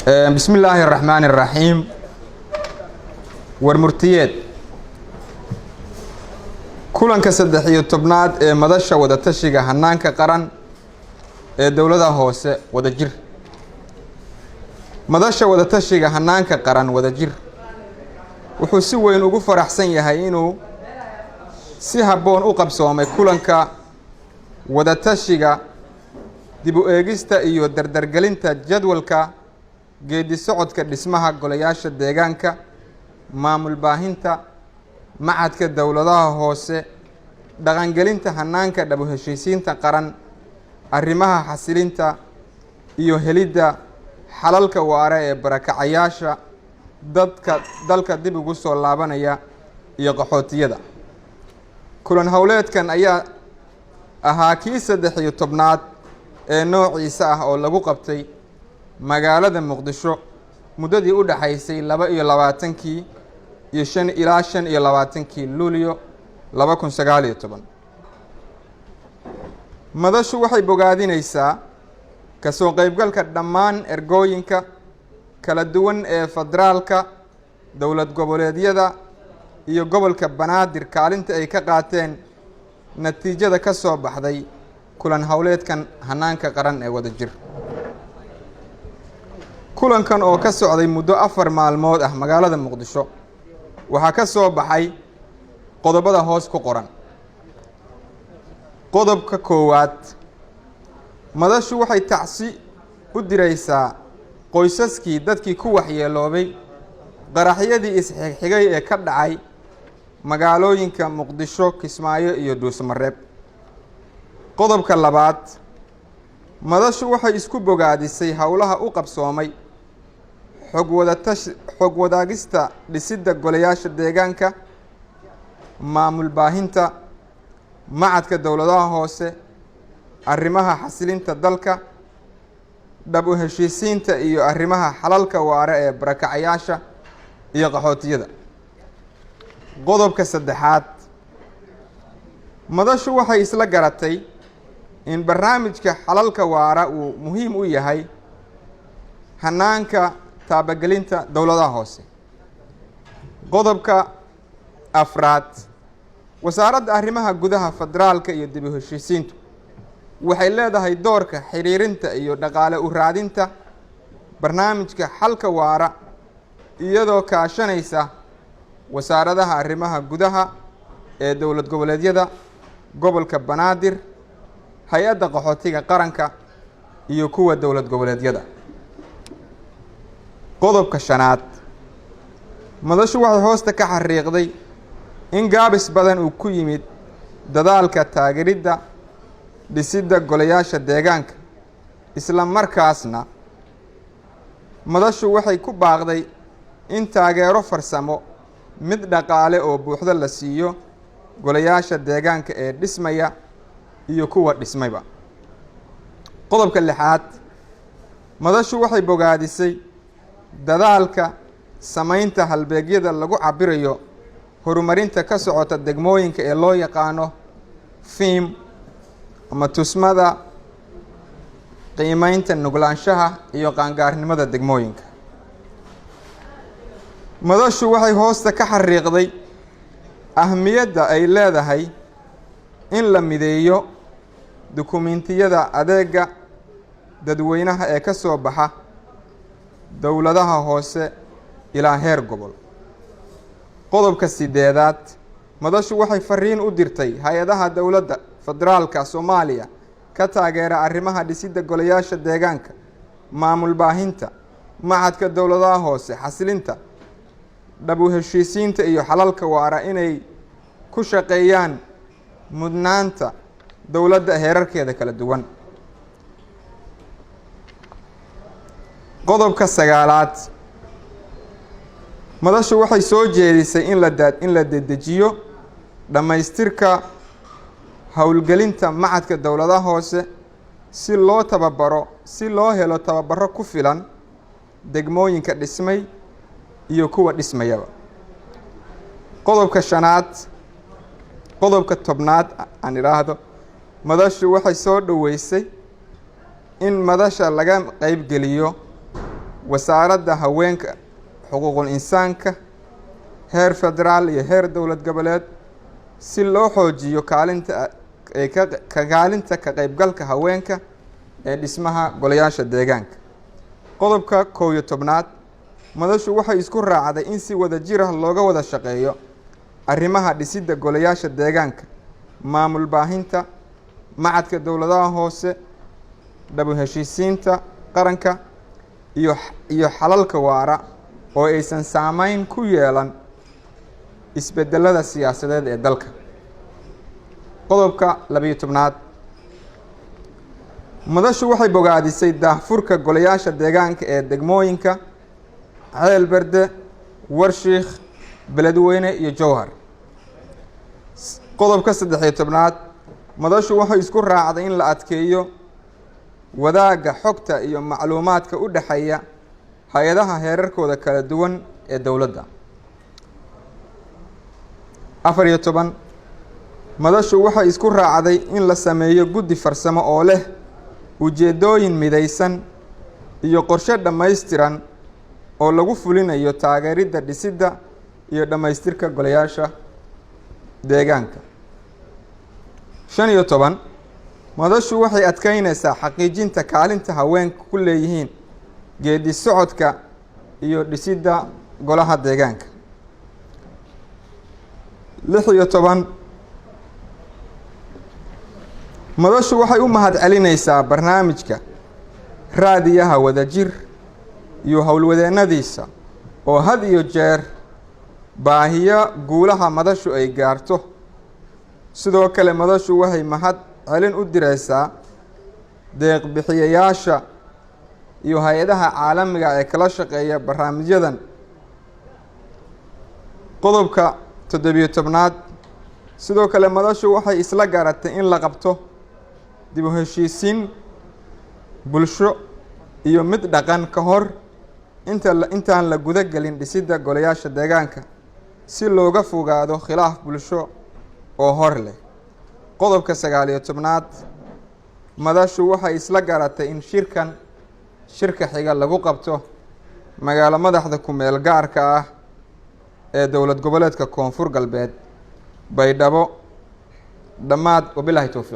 Bismi illaahi araxmaani araxiim. War murtiyeed kulanka 13aad ee Madasha Wadatashiga Hanaanka Qaran ee Dowladaha Hoose Wadajir. Madasha Wadatashiga Hanaanka Qaran Wadajir wuxuu si weyn ugu faraxsan yahay inuu si habboon u qabsoomay kulanka wadatashiga dib u eegista iyo dardargelinta jadwalka geedi socodka dhismaha golayaasha deegaanka, maamul baahinta, Machadka Dowladaha Hoose, dhaqangelinta hanaanka dhab u heshiisiinta qaran, arrimaha xasilinta iyo helidda xalalka waara ee barakacayaasha dadka dalka dib ugu soo laabanaya iyo qaxootiyada. Kulan howleedkan ayaa ahaa kii 13aad ee noociisa ah oo lagu qabtay magaalada Muqdisho muddadii u dhaxaysay 22-kii iyo 5 ilaa 25-kii Luulyo 2019. Madashu waxay bogaadinaysaa kasoo qeybgalka dhammaan ergooyinka kala duwan ee federaalka, dowlad goboleedyada iyo gobolka Banaadir, kaalinta ay ka qaateen natiijada ka soo baxday kulan howleedkan hanaanka qaran ee Wadajir. Kulankan oo ka socday muddo 4 maalmood ah magaalada Muqdisho waxaa ka soo baxay qodobada hoos ku qoran. Qodobka koowaad: madashu waxay tacsi u diraysaa qoysaskii dadkii ku waxyeeloobay qaraxyadii isxigxigay ee ka dhacay magaalooyinka Muqdisho, Kismaayo iyo Dhuusamareeb. Qodobka labaad: madashu waxay isku bogaadisay howlaha u qabsoomay xog wadatash xog wadaagista dhisidda golayaasha deegaanka, maamul baahinta, Machadka Dowladaha Hoose, arrimaha xasilinta dalka, dhab u heshiisiinta iyo arrimaha xalalka waara ee barakacayaasha iyo qaxootiyada. Qodobka saddexaad: madashu waxay isla garatay in barnaamijka xalalka waara uu muhiim u yahay hanaanka taabagelinta dowladaha hoose. Qodobka afraad: Wasaaradda Arrimaha Gudaha, Federaalka iyo dib u heshiisiintu waxay leedahay doorka xiriirinta iyo dhaqaale u raadinta barnaamijka xalka waara, iyadoo kaashanaysa wasaaradaha arrimaha gudaha ee dowlad goboleedyada, gobolka Banaadir, Hay-adda Qaxootiga Qaranka iyo kuwa dowlad goboleedyada. Qodobka shanaad: madashu waxay hoosta ka xariiqday in gaabis badan uu ku yimid dadaalka taageeridda dhisidda golayaasha deegaanka. Isla markaasna madashu waxay ku baaqday in taageero farsamo, mid dhaqaale oo buuxda la siiyo golayaasha deegaanka ee dhismaya iyo kuwa dhismayba. Qodobka lixaad: madashu waxay bogaadisay dadaalka samaynta halbeegyada lagu cabirayo horumarinta ka socota degmooyinka ee loo yaqaano FIM ama tusmada qiimeynta nuglaanshaha iyo qaangaarnimada degmooyinka. Madashu waxay hoosta ka xariiqday ahmiyadda ay leedahay in la mideeyo dukumentiyada adeega dadweynaha ee ka soo baxa dowladaha hoose ilaa heer gobol. Qodobka sideedaad: madashu waxay fariin u dirtay hay-adaha dowladda federaalka Soomaaliya ka taageera arrimaha dhisidda golayaasha deegaanka, maamul baahinta, Machadka Dowladaha Hoose, xasilinta, dhab u heshiisiinta iyo xalalka waara inay ku shaqeeyaan mudnaanta dowladda heerarkeeda kala duwan. Qodobka sagaalaad: madashu waxay soo jeedisay in la dedejiyo dhammaystirka howlgelinta Machadka Dowladaha Hoose si loo tababaro, si loo helo tababaro ku filan degmooyinka dhismay iyo kuwa dhismayaba. Qodobka shanaad, qodobka 10aad aan idhaahdo, madashu waxay soo dhoweysay in madasha laga qeybgeliyo Wasaaradda Haweenka, Xuquuqul Insaanka, heer federaal iyo heer dowlad goboleed, si loo xoojiyo kaalinta ee ka kaalinta ka qaybgalka haweenka ee dhismaha golayaasha deegaanka. Qodobka 11aad, madashu waxay isku raacday in si wada jir ah looga wada shaqeeyo arrimaha dhisidda golayaasha deegaanka, maamul baahinta, macadka dowladaha hoose, dhabu heshiisiinta qaranka iyo xalalka waara oo aysan saameyn ku yeelan isbedelada siyaasadeed ee dalka. Qodobka 12aad, madashu waxay bogaadisay daahfurka golayaasha deegaanka ee degmooyinka Ceel Berde, Warshiikh, Beledweyne iyo Jowhar. Qodobka 13aad, madashu waxay isku raacday in la adkeeyo wadaagga xogta iyo macluumaadka u dhexeeya hay-adaha heerarkooda kala duwan ee dowladda. 14, madashu waxay isku raacday in la sameeyo guddi farsamo oo leh ujeeddooyin midaysan iyo qorshe dhammaystiran oo lagu fulinayo taageeridda dhisidda iyo dhammaystirka golayaasha deegaanka. 15, madashu waxay adkeynaysaa xaqiijinta kaalinta haweenka ku leeyihiin geedi socodka iyo dhisidda golaha deegaanka. 16, madashu waxay u mahad celinaysaa barnaamijka Raadiyaha Wadajir iyo howlwadeennadiisa oo had iyo jeer baahiyo guulaha madashu ay gaarto. Sidoo kale madashu waxay mahad celin u direysaa deeq-bixiyayaasha iyo hay-adaha caalamiga ee kala shaqeeya barnaamijyadan. Qodobka 17aad, sidoo kale madashu waxay isla garatay in la qabto dib u heshiisiin bulsho iyo mid dhaqan ka hor intaan la guda gelin dhisidda golayaasha deegaanka, si looga fogaado khilaaf bulsho oo hor leh. Qodobka 19aad, madashu waxay isla garatay in shirkan shirka xiga lagu qabto magaalo madaxda ku-meel gaarka ah ee dowlad goboleedka Koonfur Galbeed, Baydhabo. Dhammaad, wabilaahi towfiiq.